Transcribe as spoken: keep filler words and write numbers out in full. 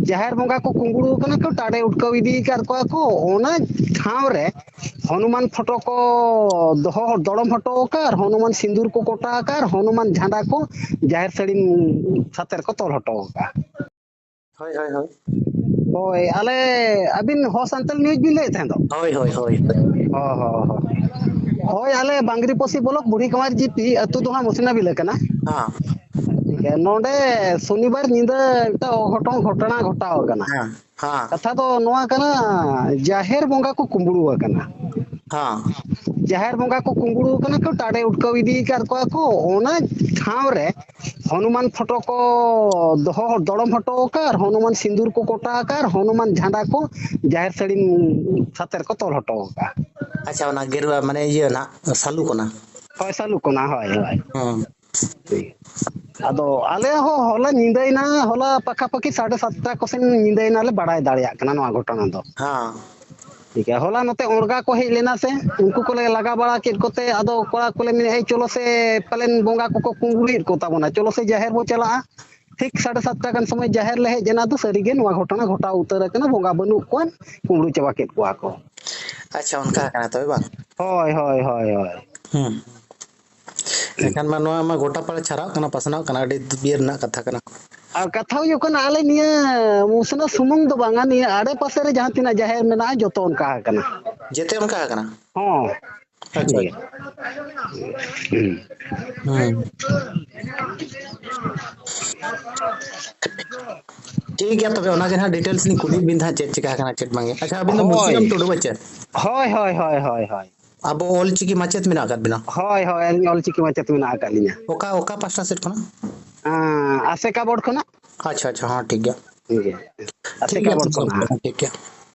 ᱡᱟᱦᱮᱨ ᱵᱚᱸᱜᱟ ᱠᱚ ᱠᱩᱢᱵᱽᱲᱩ ᱟᱠᱟᱱᱟ ᱠᱚ, ᱴᱟᱰᱮ ᱩᱴᱠᱟᱹᱣ ᱤᱫᱤ ᱟᱠᱟᱫ ᱠᱚᱣᱟ ᱠᱚ᱾ ᱚᱱᱟ ᱴᱷᱟᱶ ᱨᱮ ᱦᱚᱱᱩᱢᱟᱱ ᱯᱷᱳᱴᱳ ᱠᱚ ᱫᱚᱦᱚ, ᱫᱚᱲᱚᱢ ᱦᱚᱴᱚ ᱟᱠᱟᱫ, ᱟᱨ ᱦᱚᱱᱩᱢᱟᱱ ᱥᱤᱸᱫᱩᱨ ᱠᱚ ᱠᱚᱴᱟ ᱟᱠᱟᱫ, ᱟᱨ ᱦᱚᱱᱩᱢᱟᱱ ᱡᱷᱟᱸᱰᱟ ᱠᱚ ᱡᱟᱦᱮᱨ ᱥᱟᱹᱲᱤᱢ ᱥᱟᱛᱮ ᱨᱮᱠᱚ ᱛᱚᱞ ᱦᱚᱴᱚ ᱟᱠᱟᱫ᱾ ᱦᱳᱭ, ᱦᱳᱭ, ᱦᱳᱭ᱾ ᱦᱳᱭ, ᱟᱞᱮ, ᱟᱹᱵᱤᱱ ᱦᱚ ᱥᱟᱱᱛᱟᱞ ᱱᱤᱭᱩᱡᱽ ᱵᱤᱱ ᱞᱟᱹᱭᱮᱫ ᱛᱟᱦᱮᱸ ᱫᱚ? ᱦᱳᱭ, ᱦᱳᱭ, ᱦᱳᱭ᱾ ᱦᱚᱸ, ᱦᱚᱸ, ᱦᱚᱸ᱾ ᱦᱳᱭ, ᱟᱞᱮ ᱵᱟᱝᱨᱤᱯᱚᱥᱤ ᱵᱞᱚᱠ ᱵᱩᱲᱦᱤ ᱠᱟᱢᱟᱨ ᱡᱤᱯᱤ ᱟᱹᱛᱩ ᱫᱚ ᱦᱟᱸᱜ ᱢᱚᱥᱱᱟᱵᱤᱞᱟᱹ ᱠᱟᱱᱟ᱾ ᱦᱮᱸ᱾ ᱴᱷᱤᱠ ᱜᱮᱭᱟ, ᱱᱚᱰᱮ ᱥᱚᱱᱤᱵᱟᱨ ᱧᱤᱫᱟᱹ ᱢᱤᱫᱴᱟᱝ ᱚᱜᱷᱚᱴᱚᱱ, ᱜᱷᱚᱴᱚᱱᱟ ᱜᱷᱚᱴᱟᱣ ᱟᱠᱟᱱᱟ᱾ ᱦᱮᱸ, ᱦᱮᱸ᱾ ᱠᱟᱛᱷᱟ ᱫᱚ ᱱᱚᱣᱟ ᱠᱟᱱᱟ, ᱡᱟᱦᱮᱨ ᱵᱚᱸᱜᱟ ᱠᱚ ᱠᱩᱢᱵᱽᱲᱩ ᱟᱠᱟᱱᱟ᱾ ᱦᱮᱸ᱾ ᱡᱟᱦᱮᱨ ᱵᱚᱸᱜᱟ ᱠᱚ ᱠᱩᱢᱵᱽᱲᱩ ᱟᱠᱟᱱᱟ ᱠᱚ, ᱴᱟᱰᱮ ᱩᱴᱠᱟᱹᱣ ᱤᱫᱤ ᱟᱠᱟᱫ ᱠᱚᱣᱟ ᱠᱚ᱾ ᱚᱱᱟ ᱴᱷᱟᱶ ᱨᱮ ᱦᱚᱱᱩᱢᱟᱱ ᱯᱷᱳᱴᱳ ᱠᱚ ᱫᱚᱦᱚ, ᱫᱚᱲᱚᱢ ᱦᱚᱴᱚ ᱟᱠᱟᱫ, ᱟᱨ ᱦᱚᱱᱩᱢᱟᱱ ᱥᱤᱸᱫᱩᱨ ᱠᱚ ᱠᱚᱴᱟ ᱟᱠᱟᱫ, ᱟᱨ ᱦᱚᱱᱩᱢᱟᱱ ᱡᱷᱟᱸᱰᱟ ᱠᱚ ᱡᱟᱦᱮᱨ ᱥᱟᱹᱲᱤᱢ ᱥᱟᱛᱮ ᱨᱮᱠᱚ ᱛᱚᱞ ᱦᱚᱴᱚ ᱟᱠᱟᱫ᱾ ᱟᱪᱪᱷᱟ, ᱚᱱᱟ ᱜᱮᱨᱩᱣᱟ ᱢᱟᱱᱮ ᱤᱭᱟᱹ ᱱᱟᱜ ᱥᱟᱹᱞᱩ ᱠᱚᱱᱟ᱾ ᱦᱳᱭ, ᱥᱟᱹᱞᱩ ᱠᱚᱱᱟ, ᱦᱳᱭ, ᱦᱳᱭ᱾ ᱦᱮᱸ᱾ ᱴᱷᱤᱠ᱾ ᱟᱫᱚ ᱟᱞᱮ ᱦᱚᱸ ᱦᱚᱞᱟ ᱧᱤᱫᱟᱹᱭᱮᱱᱟ, ᱦᱚᱞᱟ ᱯᱟᱠᱷᱟ ᱯᱟᱠᱷᱤ ᱥᱟᱲᱮ ᱥᱟᱛᱴᱟ ᱠᱚᱥᱮᱱ ᱧᱤᱫᱟᱹᱭᱮᱱᱟ ᱞᱮ ᱵᱟᱲᱟᱭ ᱫᱟᱲᱮᱭᱟᱜ ᱠᱟᱱᱟ ᱱᱚᱣᱟ ᱜᱷᱚᱴᱚᱱᱟ ᱫᱚ᱾ ᱦᱮᱸ᱾ ᱴᱷᱤᱠ ᱜᱮᱭᱟ, ᱦᱚᱞᱟ ᱱᱚᱛᱮ ᱚᱲᱜᱟ ᱠᱚ ᱦᱮᱡ ᱞᱮᱱᱟ ᱥᱮ, ᱩᱱᱠᱩ ᱠᱚᱞᱮ ᱞᱟᱜᱟ ᱵᱟᱲᱟ ᱠᱮᱫ ᱠᱚᱛᱮ, ᱟᱫᱚ ᱠᱚᱲᱟ ᱠᱚᱞᱮ ᱢᱮᱱᱮᱫᱼᱟ, "ᱮᱭ ᱪᱚᱞᱚ ᱥᱮ ᱯᱟᱞᱮᱱ ᱵᱚᱸᱜᱟ ᱠᱚᱠᱚ ᱠᱩᱢᱵᱽᱲᱩᱭᱮᱫ ᱠᱚ ᱛᱟᱵᱚᱱᱟ, ᱪᱚᱞᱚ ᱥᱮ ᱡᱟᱦᱮᱨ ᱵᱚ ᱪᱟᱞᱟᱜᱼᱟ᱾" ᱴᱷᱤᱠ ᱥᱟᱲᱮ ᱥᱟᱛᱴᱟ ᱜᱟᱱ ᱥᱚᱢᱚᱭ ᱡᱟᱦᱮᱨ ᱞᱮ ᱦᱮᱡ ᱮᱱᱟ, ᱟᱫᱚ ᱥᱟᱹᱨᱤᱜᱮ ᱱᱚᱣᱟ ᱜᱷᱚᱴᱚᱱᱟ ᱜᱷᱚᱴᱟᱣ ᱩᱛᱟᱹᱨ ᱟᱠᱟᱱᱟ, ᱵᱚᱸᱜᱟ ᱵᱟᱹᱱᱩᱜ ᱠᱚᱣᱟ, ᱠᱩᱢᱵᱽᱲᱩ ᱪᱟᱵᱟ ᱠᱮᱫ ᱠᱚᱣᱟ ᱠᱚ᱾ ᱟᱪᱪᱷᱟ, ᱚᱱᱠᱟ ᱟᱠᱟᱱᱟ ᱛᱚᱵᱮ ᱵᱟᱝ? ᱦᱳᱭ, ᱦᱳᱭ, ᱦᱳᱭ, ᱦᱳᱭ᱾ ᱦᱩᱸ᱾ ᱮᱱᱠᱷᱟᱱ ᱢᱟ ᱱᱚᱣᱟ ᱢᱟ ᱜᱚᱴᱟ ᱯᱟᱲᱟ ᱪᱷᱟᱨᱟᱜ ᱠᱟᱱᱟ, ᱯᱟᱥᱱᱟᱣ ᱠᱟᱱᱟ, ᱟᱹᱰᱤ ᱫᱩᱠ ᱨᱮᱱᱟᱜ ᱠᱟᱛᱷᱟ ᱠᱟᱱᱟ᱾ ᱟᱨ ᱠᱟᱛᱷᱟ ᱦᱩᱭᱩᱜ ᱠᱟᱱᱟ, ᱟᱞᱮ ᱱᱤᱭᱟᱹ ᱢᱩᱥᱱᱟᱹ ᱥᱩᱢᱩᱝ ᱫᱚ ᱵᱟᱝᱟ, ᱱᱤᱭᱟᱹ ᱟᱲᱮ ᱯᱟᱥᱮ ᱨᱮ ᱡᱟᱦᱟᱸ ᱛᱤᱱᱟᱹᱜ ᱡᱟᱦᱮᱨ ᱢᱮᱱᱟᱜᱼᱟ, ᱡᱚᱛᱚ ᱚᱱᱠᱟ ᱟᱠᱟᱱᱟ᱾ ᱡᱮᱛᱮ ᱚᱱᱠᱟ ᱟᱠᱟᱱᱟ? ᱦᱚᱸ᱾ ᱟᱪᱪᱷᱟ, ᱴᱷᱤᱠ ᱟᱪᱪᱷᱟ᱾ ᱜᱮᱭᱟ᱾ ᱦᱩᱸ᱾ ᱦᱩᱸ᱾ ᱴᱷᱤᱠ ᱜᱮᱭᱟ, ᱛᱚᱵᱮ ᱚᱱᱟᱜᱮ ᱱᱟᱦᱟᱜ details ᱞᱤᱧ ᱠᱩᱞᱤᱭᱮᱫ ᱵᱤᱱ ᱛᱟᱦᱮᱸᱫ, ᱪᱮᱫ ᱪᱤᱠᱟ ᱟᱠᱟᱱᱟ, ᱪᱮᱫ ᱵᱟᱝ᱾ ᱟᱪᱪᱷᱟ, ᱟᱹᱵᱤᱱ ᱫᱚ ᱦᱳᱭ᱾ ᱢᱩᱥᱤᱨᱟᱢ ᱴᱩᱰᱩ ᱵᱟᱪᱮ? ᱦᱳᱭ, ᱦᱳᱭ, ᱦᱳᱭ, ᱦᱳᱭ, ᱦᱳᱭ᱾ ᱟᱵᱚ ᱚᱞᱪᱤᱠᱤ ᱢᱟᱪᱮᱫ ᱢᱮᱱᱟᱜ ᱟᱠᱟᱫ ᱵᱤᱱᱟ? ᱦᱳᱭ, ᱦᱳᱭ, ᱟᱹᱞᱤᱧ ᱚᱞᱪᱤᱠᱤ ᱢᱟᱪᱮᱫ ᱢᱮᱱᱟᱜ ᱟᱠᱟᱫ ᱞᱤᱧᱟ᱾ ᱚᱠᱟ, ᱚᱠᱟ ᱯᱟᱦᱴᱟ ᱥᱮᱫ ᱠᱷᱚᱱᱟᱜ? ᱟᱸ, ᱟᱥᱮᱠᱟ ᱵᱳᱨᱰ ᱠᱷᱚᱱᱟᱜ᱾ ᱟᱪᱪᱷᱟ, ᱟᱪᱪᱷᱟ, ᱦᱚᱸ, ᱴᱷᱤᱠ ᱜᱮᱭᱟ᱾ ᱴᱷᱤᱠ ᱜᱮᱭᱟ᱾ ᱴᱷᱤᱠ ᱟᱥᱮᱠᱟ ᱜᱮᱭᱟ, ᱵᱳᱨᱰ ᱴᱷᱤᱠ ᱜᱮᱭᱟ, ᱠᱷᱚᱱᱟᱜ᱾ ᱴᱷᱤᱠ ᱜᱮᱭᱟ᱾